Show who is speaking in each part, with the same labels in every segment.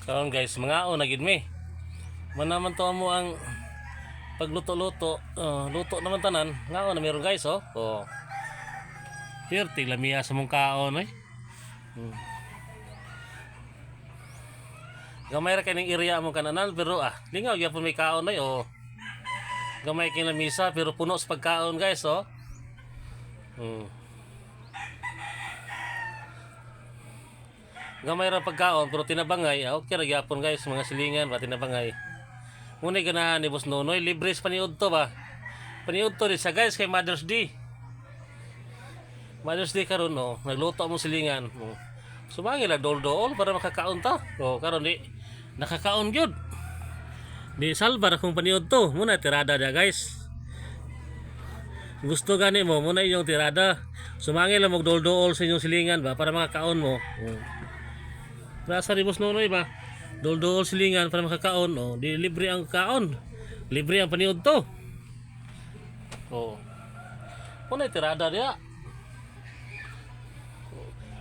Speaker 1: Karon guys, mga na gid mi. Manaman to mo ang pagluto-luto, luto naman tanan. Ngaon na meron, guys, oh. Oh. Pirti lamia sa mong kaon eh. Gamay ra kaning area among kananan pero lingaw gyapon may kaon ay, oh. Gamay kay lamisa pero puno sa pagkaon, guys, oh. Gamay ra pagkaon pero tinabangay, okay ra gyapon, guys, mga silingan ba tinabangay. Ngunay ganahan ni Boss Nonoy, libre sa paniud to ba. Paniud to rin sa guys kay Mother's Day. Mother's Day karon, no, nagluto mo silingan. Oh. Sumangil lang dool-dool para makakaon ta. Oh, karon di nakakaon gyud. Di salbar akong paniud to. Muna tirada dia, guys. Gusto gani mo, muna inyong tirada. Sumangil lang og dool-dool sa inyong silingan ba para makakaon mo. Oh. Nasa ni Boss Nonoy ba? Dool-dool silingan para makakaon. Oh, di libre ang kaon. Libre ang paniud to. Oh. Muna tirada dia.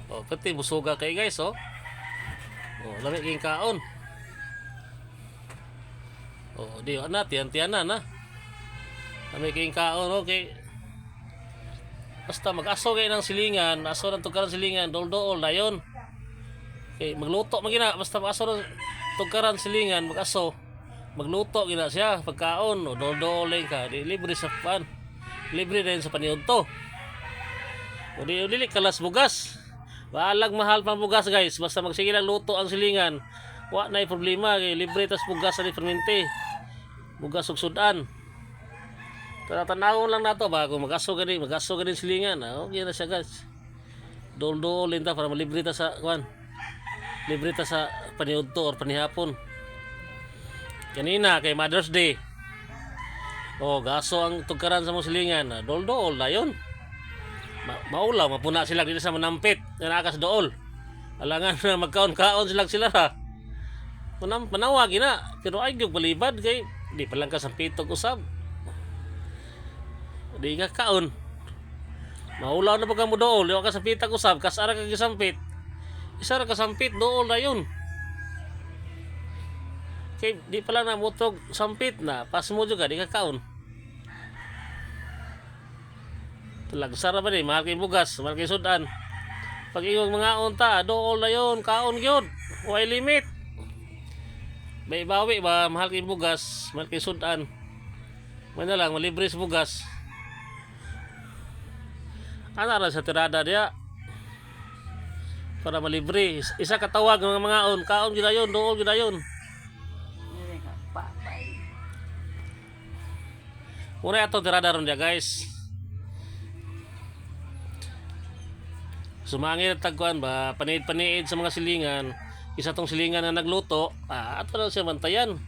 Speaker 1: Oh, pati busuga kay guys, oh. Oh, lami king kaon. Oh, di na tiyan-tiyan na na. Lami king kaon, okay. Basta mag-aso kay ng silingan, aso ng tugkaran silingan, dool-dool na yon. Okay, magluto man gina, basta mag-aso ng tugkaran silingan, mag-aso. Magluto gina siya pagkaon, o dool-dool ka, di libre sa pan. Libre din sa paniud to. O di dili kalas bugas. Walang mahal pang bugas, guys, basta magsige lang luto ang silingan. Wa na problema kay libre tas bugas sa permente. Bugas ug sudan. Tara, tanawon lang nato ba kung mag-aso gani silingan. Okay na siya, guys. Dool-dool ta para malibre ta sa kuan. Libre ta sa paniudto or panihapon. Kanina kay Mother's Day. Oh, gaso ang tugkaran sa mong silingan. Dool-dool na yun. Maulaw, mapuna sila dito sa manampit. Nga sa dool. Alangan na magkaon-kaon sila sila ra. Manam, manawag na. Pero ay gyud balibad kay di pa lang ka sampitog usab. Di ka kaon. Maulaw na pagka mo dool, di ka sampitag usab, kasara ka gisampit. Isa ra ka sampit, dool na yun. Kay di pa lang na mutog sampit na, pas mo jud ka, di ka kaon. Lagsara ba ni, mahal kay bugas, mahal kay sudan. Pag iyong mga unta, dool na yun, kaon gyud. Way limit. May bawi ba, mahal kay bugas, mahal kay sudan. Man na lang, malibre sa bugas. Ana ra sa tirada diya. Para malibre. Isa ka tawag ng mga on, kaon gyud yun, dool gyud yun.
Speaker 2: Hindi ka papay.
Speaker 1: Muna ato tirada ron diya, guys. Sumangil at tagkuan ba, paniid-paniid sa mga silingan. Isa tong silingan na nagluto, ato na siya bantayan.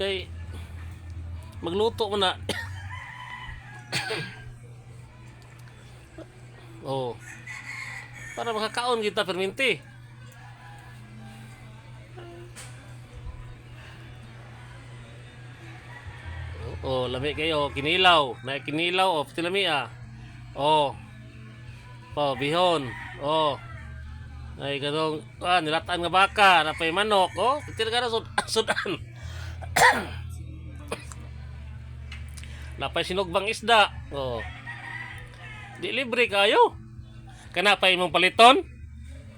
Speaker 1: Kay magluto mo na. Oh. Para makakaon kita perminti. Oh, lami kayo kinilaw, na kinilaw oh, pati lami ah. Oh. Oh, bihon. Oh. Ay kadong nilatan nga baka, napay manok, oh, pati ka na sudan. Napay sinugbang isda. Oh. Di libre kayo. Kana pa imong paliton?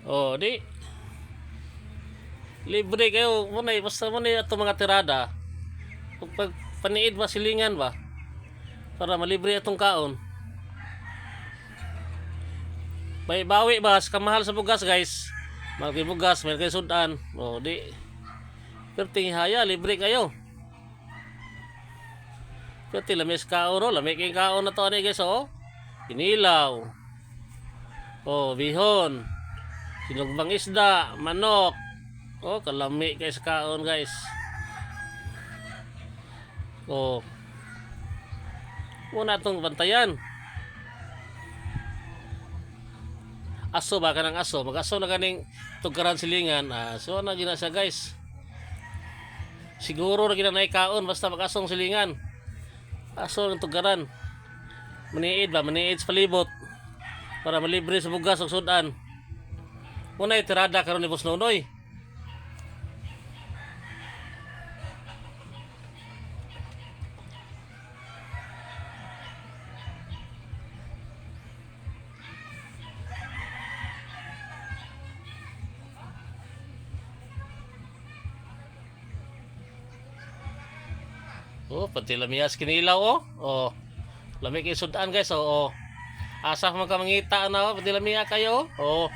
Speaker 1: Oh, di libre kayo muna, basta muna ato mga tirada. Kung pag paniid ba silingan ba para malibre atong kaon. May bawi ba sa kamahal sa bugas, guys. Mahal kay bugas, mahal kay sudan. Oh, di. Pero haya, libre kayo. Pero lamis kaon, no? Lami kay kaon na to ani, guys, oh. Kinilaw. Oh, bihon. Sinugbang isda, manok. Oh, kalami kay sa kaon, guys. Oh. Muna atong bantayan. Aso ba kanang aso? Mag-aso na ganing tugkaran silingan. So na gina siya, guys. Siguro na gina kaon basta mag-asong silingan. Aso ng tugkaran. Maniid ba? Maniid sa palibot. Para malibre sa bugas ug sudan. Muna tirada karon ni Boss Nonoy. Oh, pati lamiyas kinilaw oh. Oh. Lami kay sudan, guys, oh. Oh. Asa man ka mangita na oh, pati lamiya kayo oh.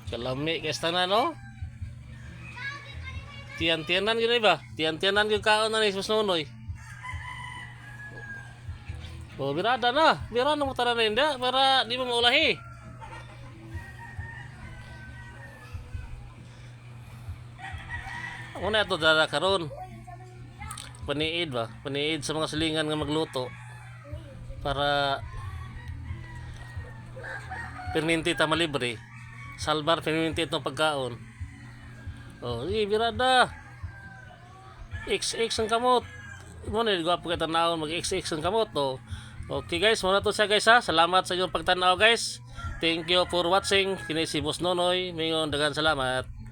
Speaker 1: Kalami kay tanan oh. Tiyan-tiyanan gyud ba? Tiyan-tiyanan gyud kaon na ni Boss Nonoy. Oh, birada na. Birada mo tanan hindi para di mo maulahi. Una ito dara karon. Paniid ba? Paniid sa mga silingan nga magluto para perminti ta malibre. Salbar perminti itong pagkaon. Oh, sige, birada. XX ang kamot. Mo na gwapo kay tanawon mag XX ang kamot oh. Okay guys, muna to siya, guys, ha. Salamat sa inyong pagtanaw, guys. Thank you for watching. Kini si Boss Nonoy. Mingon daghan salamat.